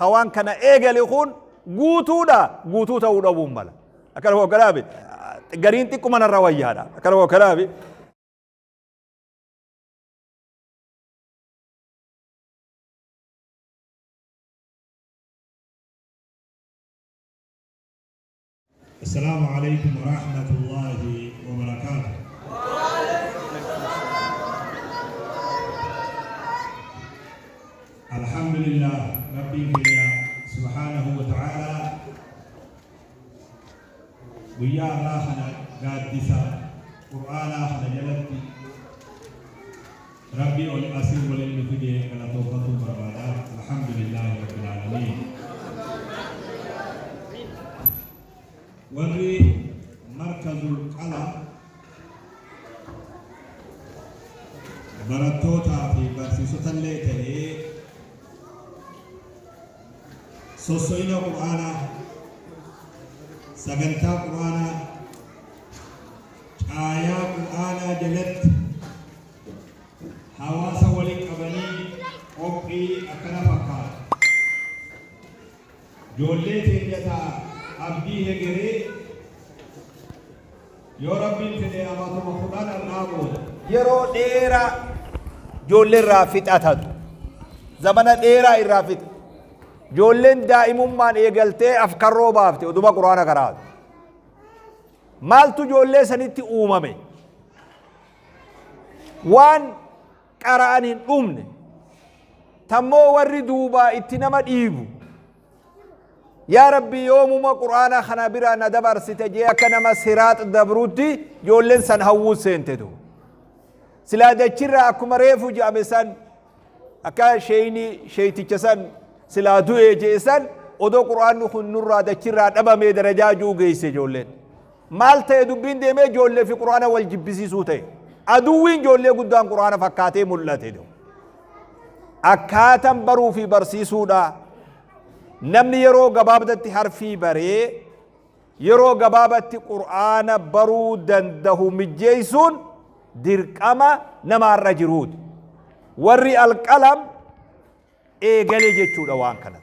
Ka waan kana eegale kun guutuudha, guutuu ta'uu dhabuun mala. Akkana hogganaafi gariin xiqquma narra wayyaadha. Akkana hogganaafi. السلام عليكم ورحمة الله وبركاته. الحمد لله ربي كينا سبحانه وتعالى guyyaa har'aa kana gaaddisa Qur'aanaa kana jalatti Rabbii ol asii waliin nu fide galatoonfatuu barbaada. Alhamdulillaahi Rabbil Aalamiin. Warri Markazul Qalam barattootaa fi barsiisotallee ta'ee sosso'ina Qur'aanaa, sagantaa Qur'aanaa, caayaa Qur'aanaa jalatti hawaasa wali qabanii qophii akkana fakkaatu. Joollee teenya ta abdii hegeree yoo Rabbiin fedhe amatuma 10 har'aa booda. Yeroo dheeraa joollee irraa fixatatu. Zamana dheeraa irraa fixa. Joolleen daa'imummaan eegaltee afkarroo baafte oduma Qur'aana qaraatu. Maaltu ijoollee sanitti uumame? Waan qara'an hin dhumne. Tammoo warri duubaa itti nama dhiibu. Yaa Rabbi, yoomuma Qur'aana kana bira na dabarsite jee akka nama siraax dabrutti ijoolleen san hawwuu seente duuba. Silaa dachirraa akkuma reefu je'ame san, akka sheeyni sheeyticha san silaa du'ee je'e san, odoo Qur'aanni kun nurraa dachirraa dhabamee darajaa ji'u geesse ijoolleen. Maal ta'e? Dubbiin deemee ijoollee fi Qur'aana wal jibbisiisuu ta'e. Aduwwiin ijoollee guddaan Qur'aana fakkaatee mul'ate. Akkaatan baruu fi barsiisuudha. Namni yeroo gabaabdatti harfii baree yeroo gabaabatti Qur'aana baruu dandahu mijjeessuun dirqama namaarra jiruuti. Warri Alqalam eegale jechuudha waan kana.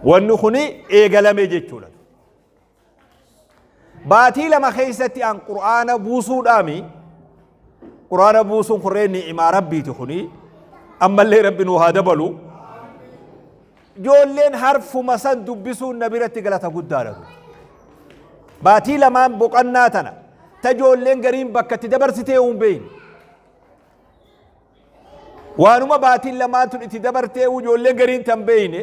Wanni kuni eegalame jechuudha. Baatii 2 keessatti an Qur'aana buusuudhaami. Qur'aana buusuun kurree ni'imaa Rabbiiti kuni. Ammallee Rabbi nuu haa dabalu. Ijoolleen harfuma san dubbisuun na biratti galata guddaadha. Baatii lamaan boqannaa tana ta ijoolleen gariin bakka itti dabarsitee hin beekne. Waanuma baatiin lamaan tun itti dabartee ijoolleen gariin tan beekne,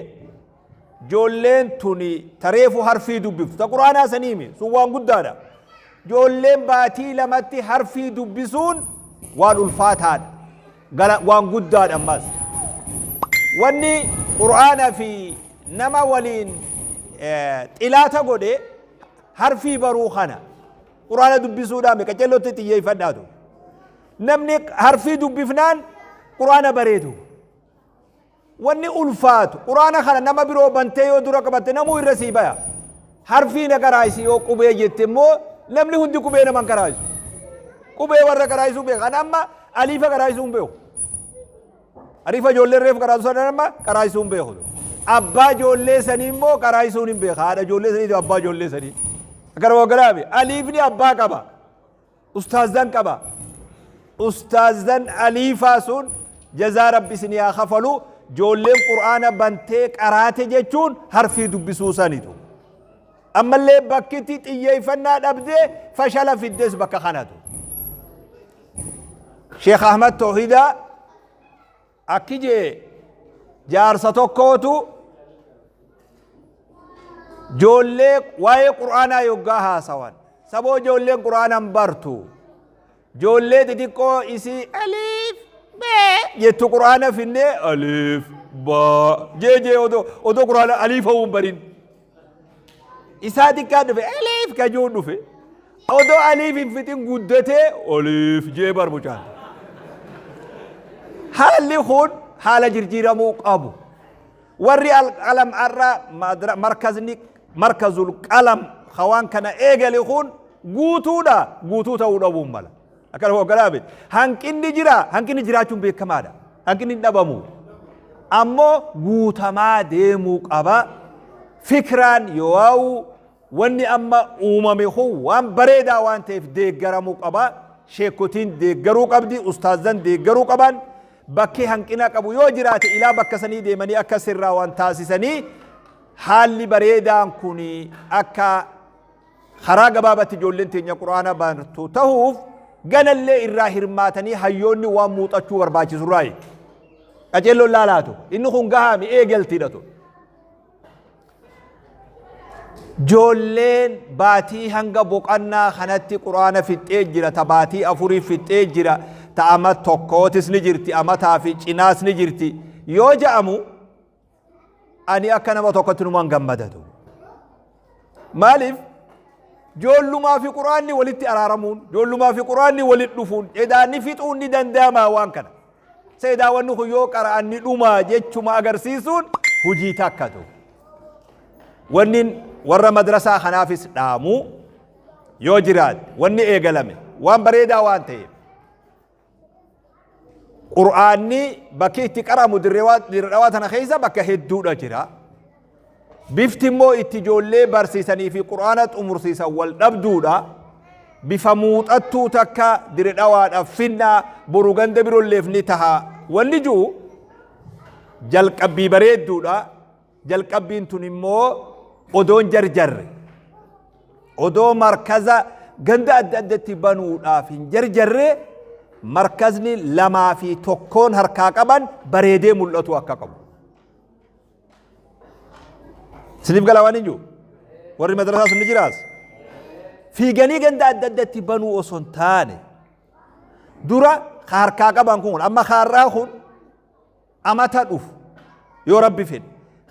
ijoolleen tuni tareefu harfii dubbiftu ta Quraanaa saniimi sun waan guddaadha. Ijoolleen baatii 2tti harfii dubbisuun waan ulfaataadha. Gara waan guddaadha ammas. Wanni Qur'aana fi nama waliin xilaata godhe harfii baruu kana. Qur'aana dubbisuudhaan qacellotti xiyyeeffadhaatu. Namni harfii dubbifnaan Qur'aana bareedu. Wanni ulfaatu Qur'aana kana nama biroo bantee yoo dura qabatte namuu irra sii baya. Harfii na qaraayisi yoo qubee jette immoo namni hundi qubee nama hin qaraayisu. Qubee warra qaraayisuu beeka. Kan amma aliifa qaraayisuu hin beeku. Aliifa ijoollee reefu qaraayisuu sana amma qaraayisuu hin beeku. Abbaa ijoollee sanii immoo qaraayisuun hin beeka. Haadha ijoollee sanii, abbaa ijoollee sanii. Akkana waggalaafi aliifni abbaa qaba. Ustaazan qaba. Ustaazan aliifaa sun jazaa Rabbi isin haa kafalu. Ijoolleen Qur'aana bantee qaraate jechuun harfii dubbisuu sanitu. Ammallee bakkitti xiyyeeffannaa dhabdee fashala fiddes bakka kanatu. Sheekh Ahmad Toohidaa akki jee, jaarsa tokkootu ijoollee waa'ee Qur'aanaa yoggaa haasawan, saboo ijoolleen Qur'aanan bartu, ijoollee xixiqqoo isii aliif bee jettu Qur'aana finnee aliif baa jee jee odoo Qur'aana aliif hawuun barin isaa xiqqaa dhufe, aliif kajuun dhufe, odoo aliif hin fixin guddatee aliif jee bar mucaan. Haalli kun haala jirjiiramuu qabu. Warri Alqalam har'a markazni Markazul Qalam hawaan kana eegale kun guutuudha, guutuu ta'uu dhabuun mala. Akkana hogganaafi hanqinni jira, hanqinni jiraachuun beekamaadha. Hanqinni hin dhabamu. Ammoo guutamaa deemuu qaba. Fikraan yoo'aa'u wanni amma uumame kun waan bareedaa waan ta'eef deeggaramuu qaba. Sheekotiin deeggaruu qabdi, ustaazan deeggaruu qaban. Bakki hanqina qabu yoo jiraate ilaa bakka sanii deemanii akka sirraa waan taasisanii haalli bareedaan kun akka karaa gabaabatti ijoolleen teenya quraana bartu tahuuf ganallee irraa hirmaatanii hayyoonni waan muuxachuu barbaachisu irraayi. Qaceelloon laalaatu inni kun gahaami eegaltiidha tun. Ijoolleen baatii hanga boqannaa kanatti quraana fixxee jira, ta baatii afurii fixxee jira, ta ama tokkootis ni jirti, amataa fi cinaas ni jirti. Yoo ja'amu ani akka nama tokkotti numaan gammadatu. Maaliif? Ijoollumaa fi quraanni walitti araaramuun, ijoollumaa fi quraanni walitti dhufuun, edaanni fixuun ni danda'ama waan kana. Seedaa wanni kun yoo qara'an ni dhumaa jechuma agarsiisuun hujii takkatu. Wanni warra madrasaa kanaafis dhaamu yoo jiraate wanni eegalame waan bareedaa waan ta'eef. Qur'aanni bakki itti qara'amu dirree dhawaa tana keessa bakka hedduudha jira. Bifti immoo itti ijoollee barsiisanii fi qur'aana xumursiisan wal dhabduudha. Bifa muuxattuu takka dire dhawaadhaaf finnaa boru ganda birolleef ni taha. Wanni jiru jalqabbii bareedduudha. Jalqabbiin tun immoo odoon jarjarre. Odoo markaza ganda adda addatti banuudhaaf hin jarjarre markazni lamaa fi tokkoon harkaa qaban bareedee mul'atu akka qabu. Isiniif galaa waan hin jiru? Warri madrasaa sun ni jiraas? Fiiganii ganda adda addatti banuu osoo hin taane dura ka harkaa qaban kun amma kaarraa kun amata dhufu yoo rabbi fedhe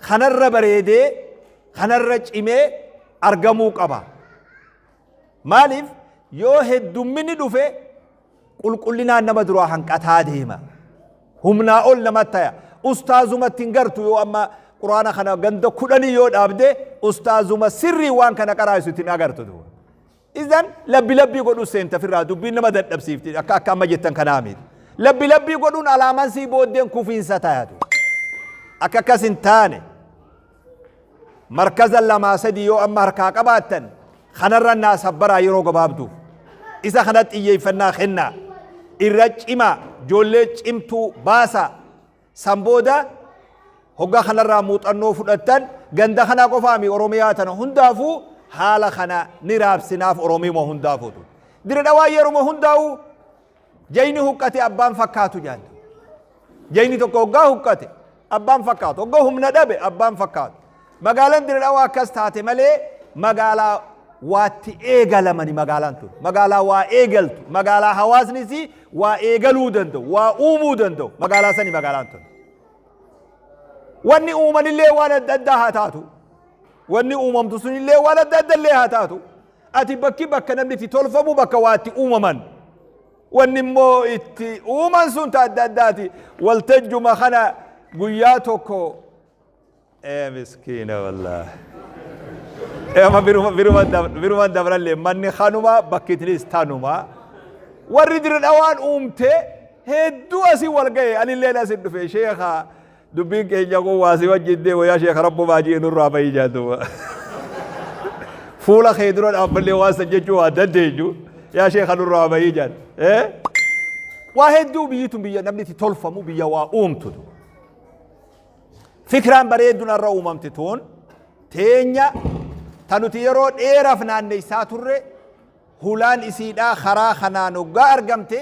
kanarra bareedee kanarra cimee argamuu qaba. Maaliif yoo heddumminni dhufe qulqullinaan nama duraa hanqataa deema. Humnaa ol nama taya. Ustaazumatti hin gartu yoo amma quraana kana ganda kudhanii yoo dhaabde ustaazuma sirrii waan kana qaraa'isu ittiin agartu. Duuba. Izan labbi labbii godhuu seenta firraa dubbiin nama dadhabsiifti akka akka amma jettan kanaa miti. Labbi labbii godhuun alaamaan sii booddeen kufiinsa tayatu. Akka akkas hin taane Markaza lamaa sadii yoo amma harkaa qabaattan kanarra naa sabbaraa yeroo gabaabduuf. Isa kana xiyyeeffannaa kennaa. Irra cimaa, ijoollee cimtuu baasaa. San booda hoggaa kanarraa muuxannoo fudhattan ganda kanaa qofaami Oromiyaa tana hundaafuu haala kana ni raabsinaaf Oromiyuma hundaafuutu. Dire dhawaa yeruma hundaa'u Jayni huqqate abbaan fakkaatu jaan. Jayni tokko hoggaa huqqate abbaan fakkaatu. Hoggaa humna dhabe abbaan fakkaatu. Magaalaan Dirre Dhawaa akkas taate malee magaalaa waatti eegalamani magaalaan tun. Magaalaa waa eegaltu. Magaalaa hawaasnis waa eegaluu danda'u. Waa uumuu danda'u. Magaalaa sani magaalaan tun. Wanni uumanillee waan adda addaa haa taatu. Wanni uumamtu sunillee waan adda addallee haa taatu. Ati bakki bakka namni itti tolfamu bakka waa itti uumaman. Wanni immoo itti uuman sun ta adda addaati. Waltajjuma kana guyyaa tokko ee miskiina wallaahi. Ee amma biruma biruma biruma dabrallee manni kanuma bakkitinis tanuma. Warri dirre dhawaan uumte hedduu asii wal ga'e anilleen asin dhufe sheekha Dubbiin keenya kun waa si wajjin deemu yaa sheekha rabbumaa ji'i nurraa bahi jaan duuba. Fuula kee dura dhaabbannee waan san jechuu waan dandeenyu yaa sheekha nurraa bahi jaan. Waa hedduu biyyi tun biyya namni itti tolfamu biyya waa uumtu. Fikraan bareedduun har'a uumamte tun teenya ta nuti yeroo dheeraaf naanneessaa turre hulaan isiidhaa karaa kanaan hoggaa argamte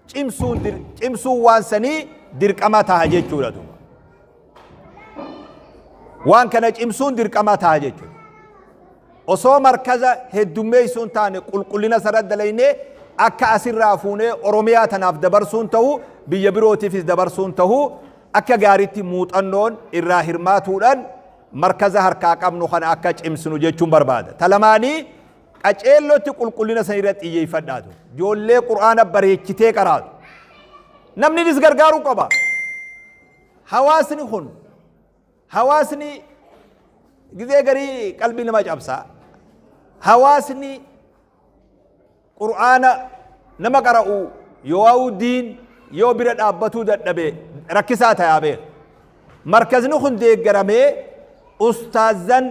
cimsuun cimsuun waan sanii dirqama taha jechuudha duuba. Waan kana cimsuun dirqama taha jechuudha. Osoo markaza heddummeessuun taane qulqullina sarara dalaynee akka asirraa fuunee Oromiyaa tanaaf dabarsuun ta'u biyya birootiifis dabarsuun ta'u akka gaariitti muuxannoon irraa hirmaatuudhaan markaza harkaa qabnu kana akka cimsinu jechuun barbaada. Talamaanii Qaceellotti qulqullina san irratti xiyyeeffadhaatu. Ijoollee Qur'aana bareechitee qaraatu. Namninis gargaaruu qaba. Hawaasni kun hawaasni gizee garii qalbii nama cabsa. Hawaasni Qur'aana nama qara'u yoo diin yoo bira dhaabbatuu dadhabe rakkisaa tayaa beeka. Markazni kun deeggaramee ustaazan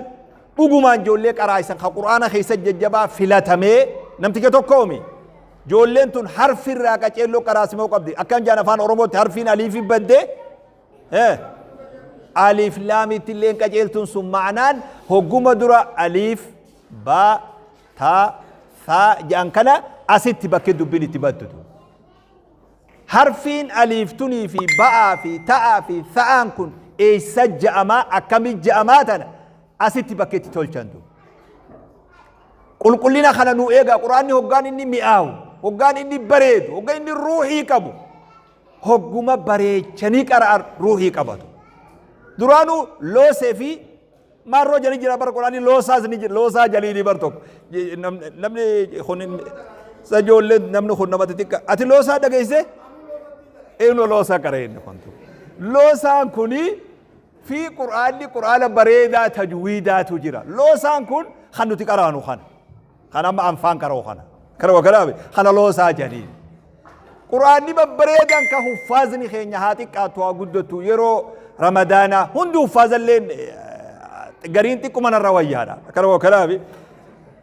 dhugumaan ijoollee qaraa'isan ka Qur'aana keessa jajjabaa filatamee namticha tokkoomi. Ijoolleen tun harfi irraa qaceelloo qaraasimuu qabdi. Akkan jaan afaan Oromootti harfiin aliifi baddee aliif laamitti illee qaceeltuun sun ma'anaan hogguma dura aliif baa taa thaa jedhan kana asitti bakki dubbiin itti baddutu. Harfiin aliif tunii fi ba'aa fi ta'aa fi tha'aan kun eessa ja'amaa, akkami ja'amaa tana asitti bakka itti tolchantu. Qulqullina kana nu eegaa. Quraanni hoggaan inni mi'aawu, hoggaan inni bareedu, hoggaan inni ruuhii qabu, hogguma bareechanii qara'an ruuhii qabatu. Duraanuu loosee fi maarroo jalii jira bara quraanni loosaas ni jira, loosaa jalii ni bar tokko. Namni kun isa ijoolleen namni kun nama xixiqqa. Ati loosaa dhageessee? Eenyu loosaa qara'e inni kun? Loosaan kuni fi quraanni quraana bareedaa tajwiidaatu jira. Loosaan kun kan nuti qaraanu kana. Kan amma anfaan qara'u kana. Kana wakalaame kana loosaa jedhanii. Quraanni babbareedaan ka huffaazni keenya haa xiqqaatu haa guddatu yeroo ramadaanaa hundi huffaazalleen gariin xiqquma narra wayyaadha. Kana wakalaame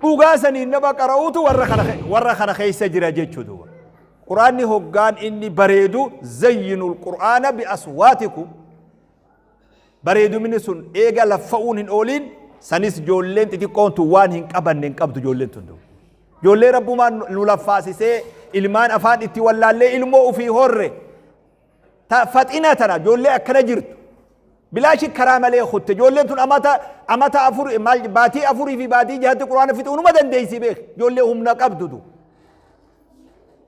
dhugaa saniin nama qara'uutu warra kana keessa jira jechuudha. Quraanni hoggaan inni bareedu zayyinul qur'aana bi aswaatikum. Bareedumni sun eega laffa'uun hin ooliin sanis ijoolleen xixiqqoon tun waan hin qabanne hin qabdu ijoolleen tun. Ijoollee rabbumaan nu laffaasisee ilmaan afaan itti wallaallee ilmoo ufii horre. Ta faxina tana ijoollee akkana jirtu. Bilaashi karaa malee kutte ijoolleen tun amata afur maal baatii afurii fi baatii jahatti quraana fixuu numa dandeessi beek ijoollee humna qabdutu.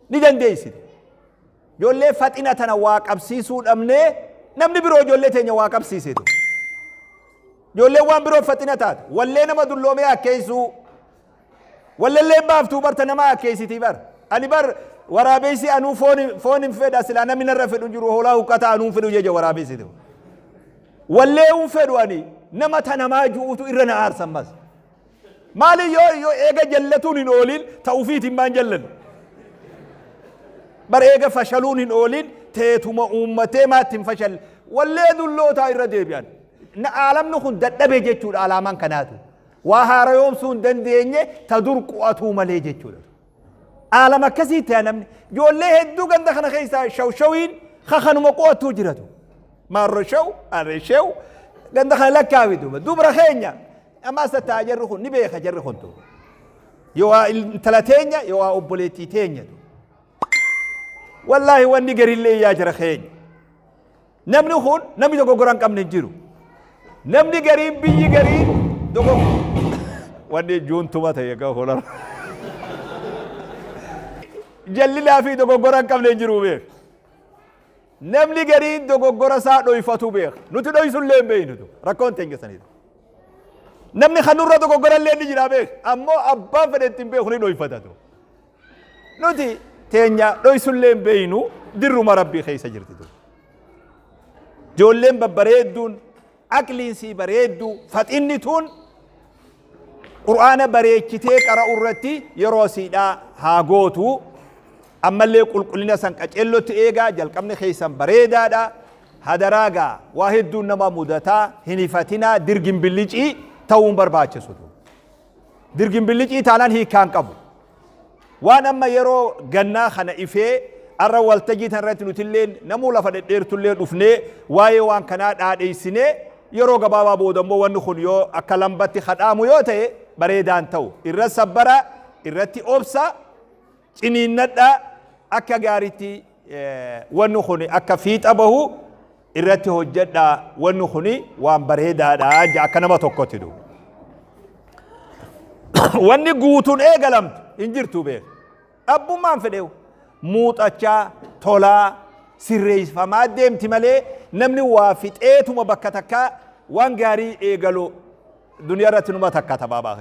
Ni dandeessiti. Ijoollee faxina tana waa qabsiisuu dhabnee namni biroo ijoollee teenya waa qabsiisetu. Ijoolleen waan biroo faxina taate. Wallee nama dulloomee akkeessuu. Walleellee baaftuu barta nama akkeessitii bar. Ani bar waraabessi anuu foon hin fedha silaa namni narra fedhu hin jiru hoolaa huqqataa anuu hin fedhu jecha waraabessi ta'u. Wallee hin fedhu ani nama tanamaa ju'utu irra na aarsan mas. Maali yoo eega jallatuun hin oolin ta ufiitiin maan jallan. Bar eega fashaluun hin oolin teetuma uummatee maatti hin fashalle. Wallee dullootaa irra deebi'an. Aalamni kun dadhabe jechuudha alaamaan kanaatu. Waa haarayoomsuu hin dandeenye ta dur qu'atuu malee jechuudha. Aalama akkasii ta'e namni. Ijoollee hedduu ganda kana keessaa shawshawiin kakanuma qu'atuu jiratu. Maarro shaw, arre shaw ganda kana lakkaawi duuba. Dubra keenya amma as tatta'a jarri kun ni beeka jarri kun tu. Yoo waa intala teenya yoo waa obboleettii teenya tu. Wallaahi wanni garillee yaa jara keenya. Namni kun namni dogoggora hin qabne hin jiru. Namni gariin biyyi gariin dogoggora. Wanni juuntuma ta'e egaa holar. Jallinaa fi dogoggora hin qabne hin jiru beek. Namni gariin dogoggora isaa dhoyfatu beeka. Nuti dhoysullee hin beeknu. Rakkoon teenya saniidha. Namni kan nurra dogoggora illee ni jira beek. Ammoo abbaan fedhe ittiin beeku ni dhoyfatatu. Nuti teenya dhoysullee hin beeknu dirruma rabbii keessa jirti. Ijoolleen babbareedduun aqliin sii bareedduu faxinni tun qur'aana bareechitee qara'u irratti yeroo siidhaa haa gootu. Ammallee qulqullina san qaceellotti eegaa jalqabni keessan bareedaadha. Hadaraa gaa waa hedduun nama mudataa hin hifatinaa dirgin billicii ta'uun barbaachisu. Dirgin billicii taanaan hiikkaan qabu. Waan amma yeroo gannaa kana ifee arra waltajjii tan irratti nutillee namuu lafa dhedheertullee dhufnee waa'ee waan kanaa dhaadheessinee yeroo gabaabaa booda immoo wanni kun yoo akka lambatti kadhaamu yoo ta'e bareedaan ta'u. Irra sabbara, irratti obsa, ciniinnadhaa akka gaariitti wanni kun akka fiixa bahu irratti hojjedhaa wanni kun waan bareedaadha akka nama tokkotti duuba. Wanni guutuun eegalamtu hin jirtu beek. Abbummaan fedheewu muuxachaa tolaa sirreeffamaa deemti malee namni waa fixeetuma bakka takkaa waan gaarii eegalu duniyaa irratti numa takka tabaabaa.